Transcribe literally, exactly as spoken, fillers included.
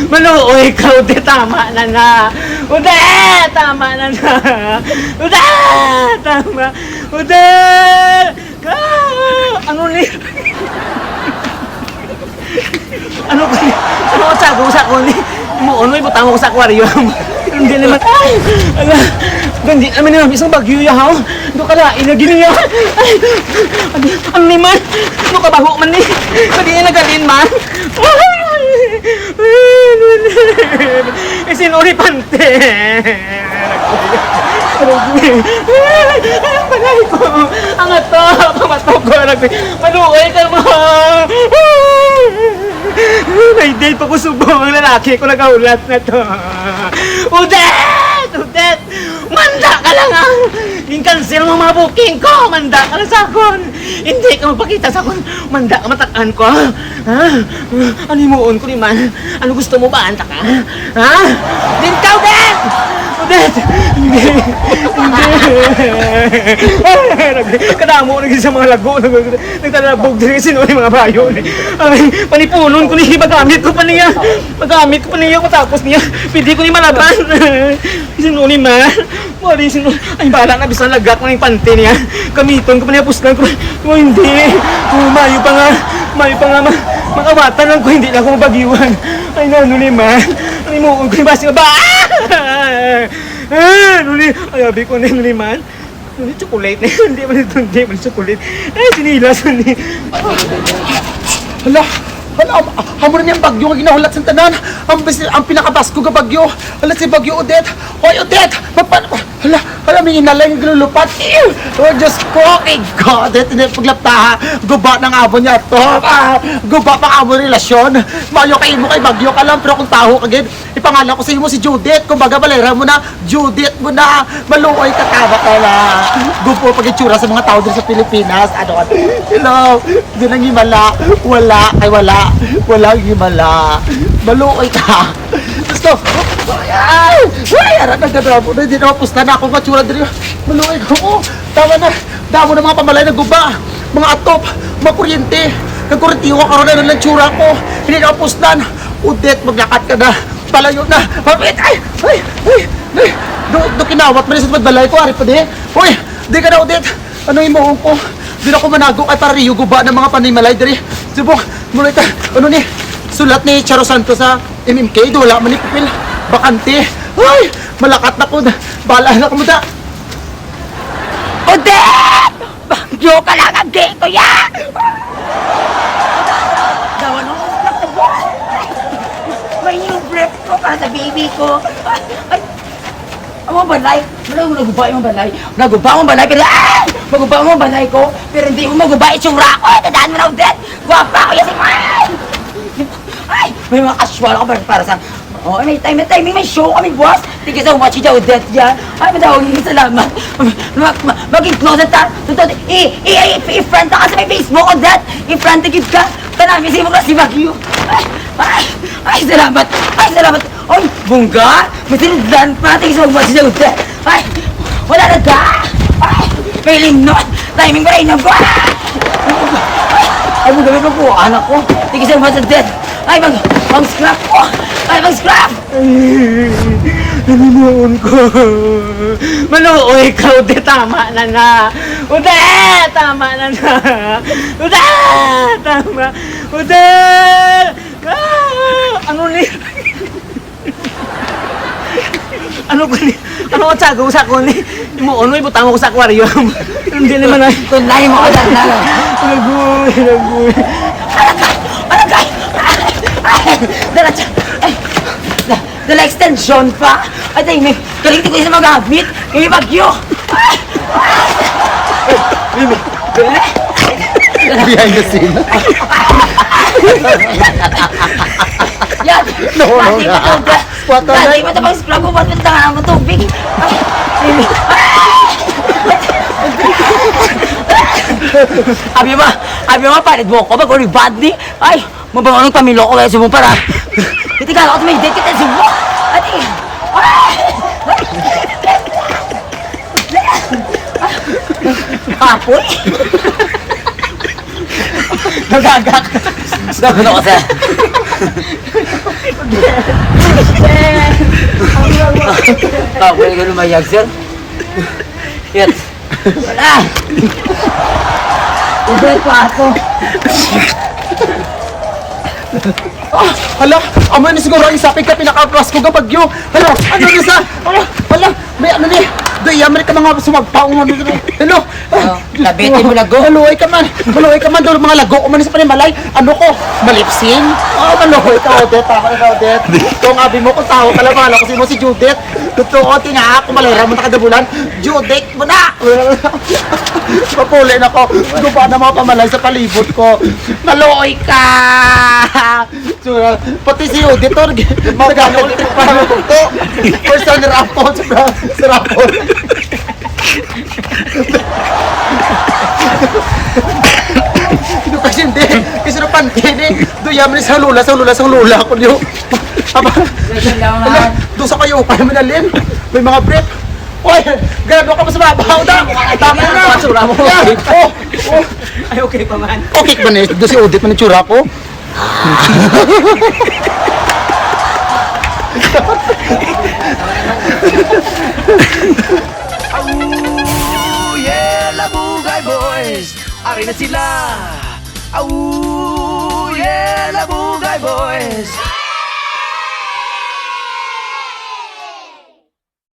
Maluoy ka, Odette, tama na na. Odette, tama na na. Odette, tama. Odette! Ah! Ano ni? Ano ba ni? Ano ang sago sa ako ni? Mo, ano, ibutang ko sa aquarium? Hindi naman. Ay! Ala! Hindi naman naman isang bagyo yahaw. Doon ka lain na gini, ah. Ay! Ano, ano ni man? Ano kabaho man ni? Hindi na nagalin man. Ay! Isinuri pante. Ang balay ko. Ang ato. Pamatok ko. Maluoy ka mo. May date pa ko subong ang lalaki ko nagaulat na to. Udet! Udet! Manda ka lang, ah! Gin-cancel mo mga booking ko! Manda ka lang sa akon! Hindi ka magpakita sa akon! Manda ka, matak-an ko! Ha? Ano himuon ko ni man? Ano gusto mo ba, anta ka? Ha? Din ka, Odette! Odette! Hindi! Hindi! Kadamo na gid sa mga lago. Nagtalabog diri, sino ni mga bayo ni? Ay, panipunon ko ni, magamit ko pa niya. Magamit ko pa niya, matapos niya. Pwede ko ni malaban. Sino ni man? Mari, sino? Ay, bala na, bisan lagak na yung panty niya. Gamiton ko pa niya, puslan ko. Oh, hindi. Oh, mayo pa nga. Mayo pa nga, ma makawatan lang ko, hindi na ako mabagyuhan. Ay, na, ano ni man? Ano mo, kung basi nga ba? Ah! Ah, ano ni? Ay, abi ko, ano ni man? Ano ni, chocolate na yun? Hindi man ito, hindi man chocolate. Ay, sinilas, ano ni? Hala, hala, am-, amo na ni ang bagyo nga ginahulat sa tanan. Ang bis-, ang pinakabaskog nga bagyo. Hala, si Bagyo Odette. Hoy, Odette! Magpa-, hala, hala, may inalay nga ginulupad. Ew! Oh, Diyos ko, kay God, Odette, hindi paglaptaha. Guba ng amo niya to. Ah, guba pang amo relasyon. Mayo kay mo kay bagyo ka lang, pero kung taho ka gid, ipangalan ko sa imo si Judith. Kumbaga, balera mo na, Judith mo na. Maluoy ka, tama ka na. Gupo pag itsura sa mga tao diri sa Pilipinas. Ano, hello, di nang himala. Wala, ay wala. Wala ang himala. Maluoy ka. Gusto. Ay! Ay! Arat, nagdadamo na. Hindi na mapustan na ako matsura diri. Maluoy ko. Oh, tama na. Damo na mga pamalay na guba. Mga atop. Mga kuryente. Kag kuryente ko karon na lang tsura ko. Hindi na mapustan. Udet, maglakat ka na. Palayo na. Mapit. Ay! Ay! Ay! Ay! Do, do kinawat man sa balay ko. Ari pa di. Uy! Di ka na, Udet. Ano imo ko? Di na ko manago kay para riyo guba ng mga panimalay diri. Subong, muna ita. Ano ni? Sulat ni Charo Santos sa M M K, do wala man ni papel. Bakante. Ay, malakat na ko. Bala na ko muda. Odette! Bagyo ka lang ang gay ko ya! Dawan mo. May new brief ko para sa baby ko. Ay, ay. Amo balay. Wala mo naguba yung balay. Naguba mo balay, pero ay! Maguba mo balay ko. Pero hindi mo maguba itsura ko. Tandaan mo na, Odette. Guwapa ko yan si Mike! Ay! May mga casual ako para, para sa, oh, may time, may timing, may show kami, boss. Thank you so much, Ija Odette, yan. Ay, madawag yung salamat. Mag, mag, maging closet, ha? Totoo, i, i, i, i-friend ka sa may Facebook, Odette. I-friend ka, ka namin sa imo kasi Baguio. Ay, ay, ay, salamat. Ay, salamat. Oy, bungga! May sinudlan pa! Thank you so much, Jose! Ay! Wala na ka! Ay! May limnon! Timing pa rin na ba? Ay, mo gamit mo po, anak ko! Thank you so much, Jose! Ay, mag, mag-scrap ko! Ay, mag-scrap! Ay, nalimuon ko. Maluoy ka, Ude, tama na na. Ude, tama na na. Ude, tama. Ude! Ah! Ano ni? Ano ko ni? Ano ang sago sa ako ni? Imo, ano, ibutang ko sa aquarium. Hindi naman ay. Tunay mo, alam na. Lagoy, lagoy. Ano ka? Ano ka? Dala siya. Ay, da-, dala extension pa. Ay, tayo, may galing ko sa magamit. May bagyo. Ay! Ay! Ay! Behind the scene. Yan! No, no, Dati no. Matubig! What the Dati heck? Matubig! Scrub mo, ba't punta nga mo tubig? Abi mo, abi mo, palit mo ko, mag-uribad ni. Ay, mabango ng pamilya ko, kaya subong para. Iti ka, ako may date kita, subong. Ati. Ay! Kapoy? Nagagak. Sabi na ko, sir. Kaway ko lumayag, sir. Yat. Ah! Uday pa ako. Ah, hala, amo ni siguro ang isapig ka pinakapas ko nga bagyo. Hala, ano ni sa? Hala, hala, may ano ni? Doy, yamri ka mga sumagpaw nga ano ni. Hello. Oh, tabitin mo lago. Maluoy ka man. Maluoy ka man, daw mga lago ko man sa panimalay. Ano ko? Malipsing? Oh, maluoy ka, Odette. Tama na, Odette. Kung abi mo kung tao ka lang, bahala ko si mo si Judith. Totoo, tinga ako, malera mo na kadabulan. Judith mo na! Mapuli na ko. Guba na mga pamalay sa palibot ko. Maluoy ka! So, pati si Odette, oh, nag-, nag-, first runner up ko sa, sa raffle. Ano kasi hindi? Kasi na panty ni. Duya man sa lula, sa lula, sa lula ako niyo. Aba, ala, doon sa kayo, kaya manalim. May mga brief. Oy, grado ka pa sa babaw na. Tama na. Basura mo. Yeah. Oh, oh. Ay, okay pa man. Okay pa ni. Doon si Odette man ang tsura ko. Aww, yeah, Labugay Boys! Ari na sila! Aww, yeah, Labugay Boys!